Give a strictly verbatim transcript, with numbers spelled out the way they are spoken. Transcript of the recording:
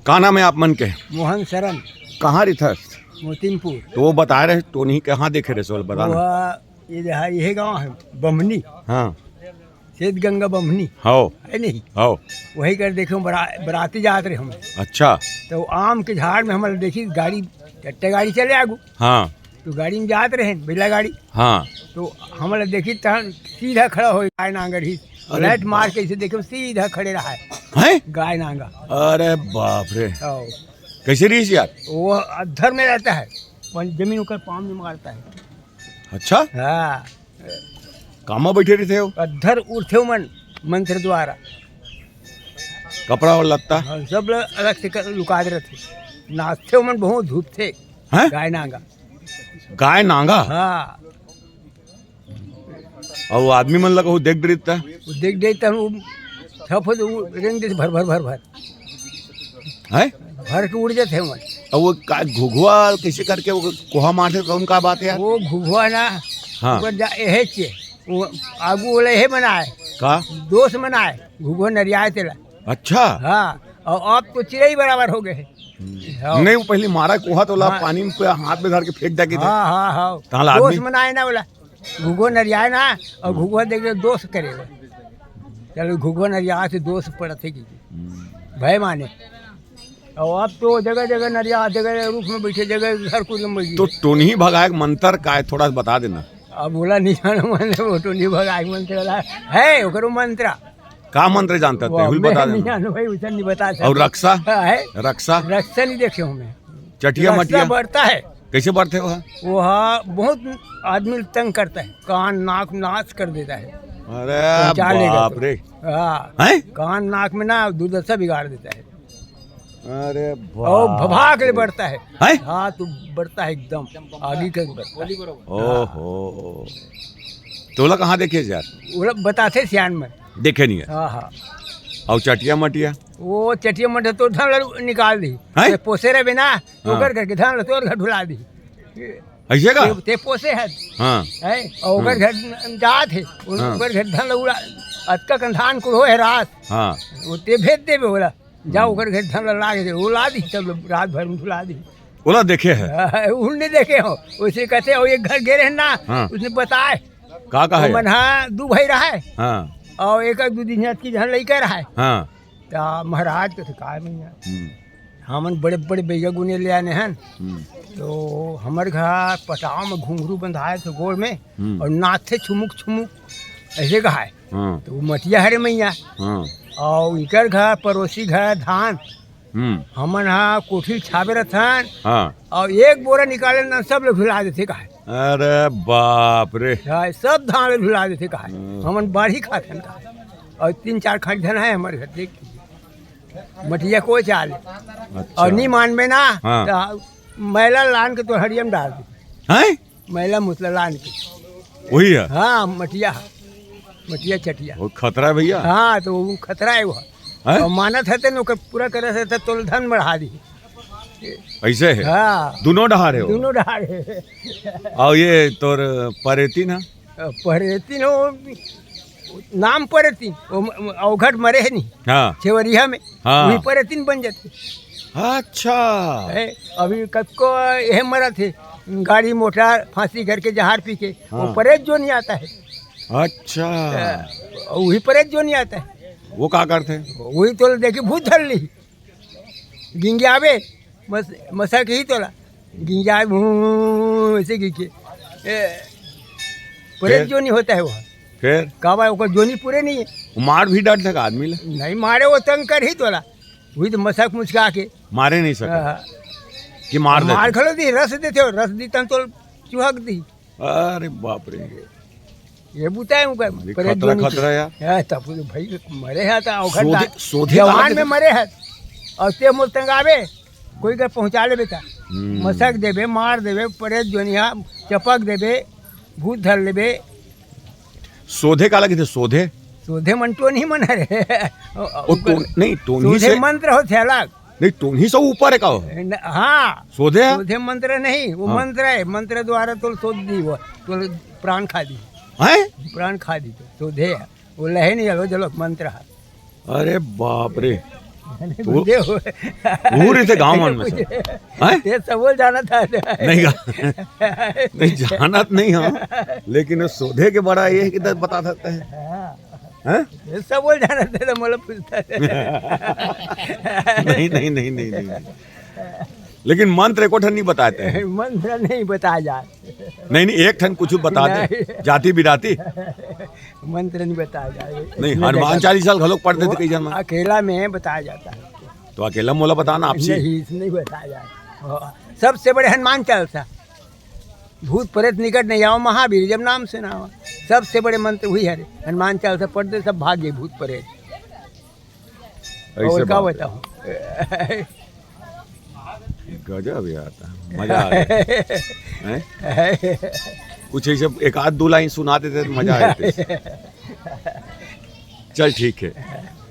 का नाम है आप मन के? मोहन शरण। कहाँ रिथस? मोतिमपुर। तो वो बता रहे, टोनही कहाँ देखे रहे, सोल बता ना। वो ये रहा, ये गाँव है बमनी। हाँ। सेत गंगा बमनी। हो। है नहीं? हो। वही कर देखे, बरा-, बराती जात रहे हम। अच्छा। तो आम के झाड़ में हमला देखी गाड़ी, चट्टे गाड़ी चले आगू। हाँ। तो गाड़ी में जात रहे, बिरला गाड़ी। हाँ। तो हमला देखी तहन सीधा खड़ा हो गाय नांगर ही। अरे लाइट मार बाप। के इसे देखे, सीधा खड़े रहा है। हैं? गाय नांगा। अरे बाप रे। आओ। कैसे रही यार? वो अद्धर में रहता है, वन-, जमीन ऊपर पाँव में मारता है। अच्छा? हाँ। कामा बैठे रहिथे हो? अद्धर उठथे मन मंत्र द्वारा। कपड़ा और लत्ता? हाँ, सब ल-, अलग से कर, लुका दे रहिथे। नाचथे मन बहुत धूप थे। हैं? गाय नांगा। गाय नांगा? हाँ। और वो आदमी मन लगा वो देख डरित था? वो देख डरित था, वो छप हो तो वो रेंग देथे भर, भर, भर, भर। हैं? भर के उड़ जाथे मन। अब वो का घुघुआ कैसे करके वो कोहा मारथे, कौन का बात है यार? वो घुघुआ ना, हाँ। ऊपर जा, एहे चे, वो आगू वाला एहे बनाए। का? दोष मनाए, घुघुआ नरियाए तेला। अच्छा। हाँ, और अब तो चिड़ई बराबर हो गए हैं। हम्म। हाँ। नहीं, वो पहले मारा कोहा तो ला हाँ। पानी में पे हाथ में धर के फेंक दे के थे। हाँ, हाँ, हाँ। ताला दोष आदमी। मनाए ना बोला, घुघुआ नरियाए ना, और हम्म। घुघुआ देख के दोष करे वो। चलो, घुघुआ नरियाए से दोष पड़त है कि हम्म। भय माने। और अब तो जगह जगह नरिया, जगह रूख में बैठे, जगह घर कुरिया में बैठे। तो टोनही भगाए के मंत्र का है, थोड़ा सा बता देना। अब बोला नहीं जानो मैंने, वो टोनही भगाए के मंत्र वाला है, ओकरो मंत्र। का मंत्र जानता वो थे, हुल मैं बता नहीं देना। जानो भाई, उसे नहीं बता सकता। और रक्षा? हाँ, है। रक्षा? रक्षा नहीं देखे हूँ मैं। चटिया रक्षा मटिया? बढ़ता है। कैसे बढ़ते हो? वो हाँ, बहुत आदमी तंग करता है, कान नाक नाश कर देता है। अरे पहुंचा लेगा बाप तो। रे। हाँ। हैं? कान नाक में ना दुर्दशा बिगाड़ देता है। अरे और बाप भभा के रे। बढ़ता है। हैं? हाँ, तो बढ़ता है एकदम, आगे के बढ़ता है। ओहो। तोला कहाँ देखे यार? वो लोग बताते सियान में। देखे नहीं है। हाँ, हाँ। और चटिया मटिया? वो चटिया मटिया तो धन लड़ निकाल दी। हैं? तो पोसे रहे बिना, हाँ। ओकर घर के धन लड़ तोर घर ढुला दी। ऐसे का? ते, ते पोसे है। हाँ। हैं? और ओकर हाँ। घर जात है। उन-, हाँ। ओकर घर धन लड़ उड़ा, अतका कंधान कुल हो है रात। हाँ। वो ते भेज देबे बोला। जा हम्म। ओकर घर धन ला लागे दे, वो ला दी, तब रात भर में ढुला दी। ओला देखे है? हाँ, उन नहीं देखे हो, उसे कहते हो, एक घर गे रहे ना, हाँ। उसने बताए। का कहा वो है? मन, हाँ, दू भाई रहा है। हाँ। और एक दू दिन की जहाँ लइका रहा है। हाँ। तो महाराज के तो का नहीं है। हम्म। हमन बड़े बड़े बैगा गुने ले आने हैं। हम्म। तो हमर घर पटाव में घुंघरू बंधाए थे गोड़ में, हम्म। और नाचे छुमुक छुमुक, ऐसे कहा है। हाँ। तो वो मटिया हरे मैया। हाँ। और इकर घर, पड़ोसी घर धान, हम्म। हमन हा कोठी छाबे रथन। हाँ। और एक बोरा निकाले ना, सब लोग ढुला देथे कहा। अरे बाप रे। हाँ, सब धान ढुला देथे कहा। हम्म। हमन बाढ़ी खाथन कहा। और तीन चार खाट धन है हमारे घर, देख लीजिए। मटिया को चाल। अच्छा। और नी मान में ना, हाँ। तो मैला लान के तो हड़िया में डाल दे। हैं? मैला मुतला लान के। वही है? हाँ, मटिया। मटिया चटिया। वो खतरा है भैया। हाँ, तो वो खतरा है वो। हैं? और मानत है तेन ओकर पूरा करे से तो धन बढ़ा दी। ऐसे है? हाँ। दोनों डहार है वो? दोनों डहार है। और ये तोर परेती ना? परेती ना, वो नाम परेती, वो म-, अवघट मरे है नहीं। हाँ। छेवरिया में। हाँ। वही परेती बन जाते। अच्छा। है, अभी कतको ये मरत है, गाड़ी मोटर फांसी करके जहार पी के, वो हाँ। परेत जो नहीं आता है। अच्छा। हाँ, वही परेत जो नहीं आता है। वो का करते? वही तो देखी भूत धर ली, गिंगियावे, मस-, मसा के ही तोला, गिंगियावे, भूं, ऐसे गिंगे। ए, परेत फिर? जो नहीं होता है वो। फिर? काबा ओकर जोनी पूरे नहीं है। वो मार भी डांट सका आदमी ला? नहीं मारे, वो तंग कर ही तोला। वही तो मसक मुचका के। मारे नहीं सका? हाँ। कि मार देते? मार खलो दी, रस देते हो, रस दी तन तो चुहक दी। अरे बाप रे। ये बुता है उनका, ये परेत खतरा, जोनी खतरा के। यार। हाँ, तब तो भाई मरे है तो अवघट सोधे, दा-, सोधे जवान काला में के मरे है। और ते मोल तंगावे, कोई के पहुंचा ले बेटा। हम्म। मसक देबे, मार देबे, परेत जोनिया, चपक देबे, भूत धर लेबे। सोधे काला किथे सोधे? सोधे मन टोनही मन हरे। ओ, ओ, टोन-, नहीं, टोनही सोधे से मंत्र होथे अलग। नहीं, टोनही से ऊपर है का हो? न-, हाँ। सोधे है? सोधे मंत्र नहीं, वो हाँ। मंत्र है, मंत्र द्वारा तो सोध दी वो, तो प्राण खा दी। हैं? प्राण खा दी तो, सोधे है। वो लहे नहीं हलो, चलो मंत्र है। अरे बाप रे। तो वो, वो रहिथे गाँव मन में से। हैं? ये सब बोल जाना था। नहीं गा-, नहीं, जानत नहीं हँव, लेकिन वो सोधे के बड़ा ये है कि दस बता सकते हैं। हाँ। हैं? ये सब बोल जाना था, तो मोला पूछता है। नहीं, नहीं, नहीं, नहीं, नहीं। लेकिन मंत्र एको ठन नहीं बताते हैं। मंत्र नहीं बताया जाए। नहीं, नहीं, एक ठन कुछ बता दे। नहीं। जाति बिराती। मंत्र नहीं बताया जाए। नहीं, इसमें हनुमान जगह चालीसा घलोक पढ़ देते वो कई जन मन। अकेला में बताया जाता है। तो अकेला मोला बताना आपसी। नहीं, इसमें नहीं बताया जाए। हाँ, सबसे बड़े हनुमान चालीसा। भूत प्रेत निकट नहीं आओ महावीर जब नाम सुनावा। सबसे बड़े मंत्र वही है। हनुमान चालीसा पढ़ दे, सब भाग गए भूत प्रेत। ऐसे और क्या बात है। बताऊं? गजब यार, मजा आ गया। हैं? कुछ ऐसे एक आध दो लाइन सुना देते तो मजा आ जाते। चल ठीक है,